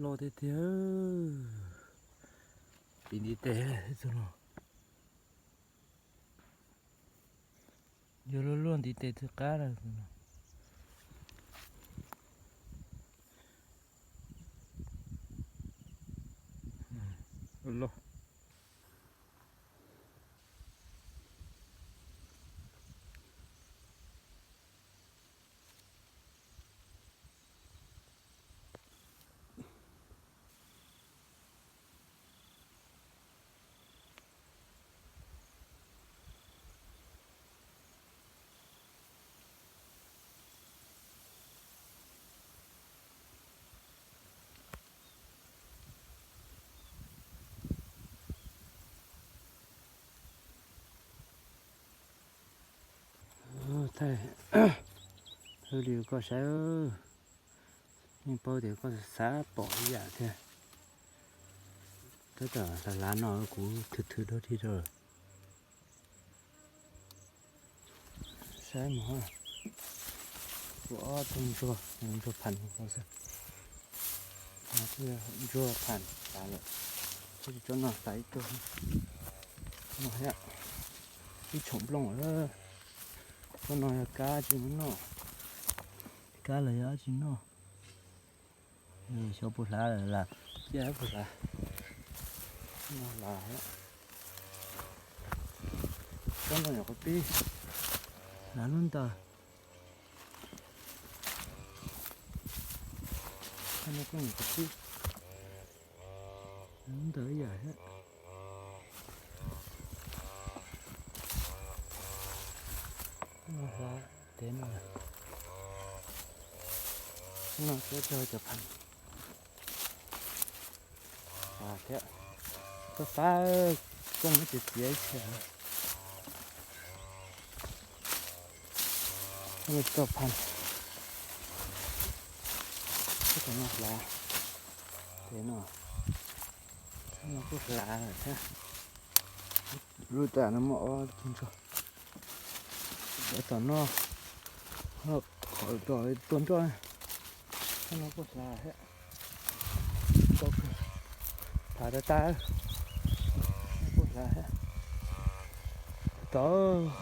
Loj tiag tiag. Pim ntiv tes txog no. Yuav luaj luaj ntiv tes twb qab lawm no. Loj. Thaij hauj lwm koj saib, yeej paub tias koj xav pom ib yam thiab. Tab tom hlav hlav no kuv thwm thwm dua dhig rau lawm. Saib mog, ua ob tug ntsuag, ntsuag pham xwb. Ntsuag pham tas lawm, tsob no tas ib tug no thiab. Ib tshoom nplooj lawm. Tsob no yog kab tsis muab noj, kab los yog dab tsi noj. Xyov puas hlav lawm, lam ciaj puas hlav. No hlav thiab. Tsob no nyuam qhuav pib hlav lub ntawd. Tsob no kuj nyuam qhuav pib hlav lub ntawd ib yam thiab. No hlav tev no, no tsuav cog cov pham thiab. Koj fab, koj muab txiav txiav ib txhia. Txog pham, txog no hlav, ces no, no kuj hlav lawm thiab. Lub tas no muaj ob tug ntsuag, tom no, qhov tom tua nroj, txog no kuj hlav thiab. Hlav tas tas, kuj hlav thiab. Tod.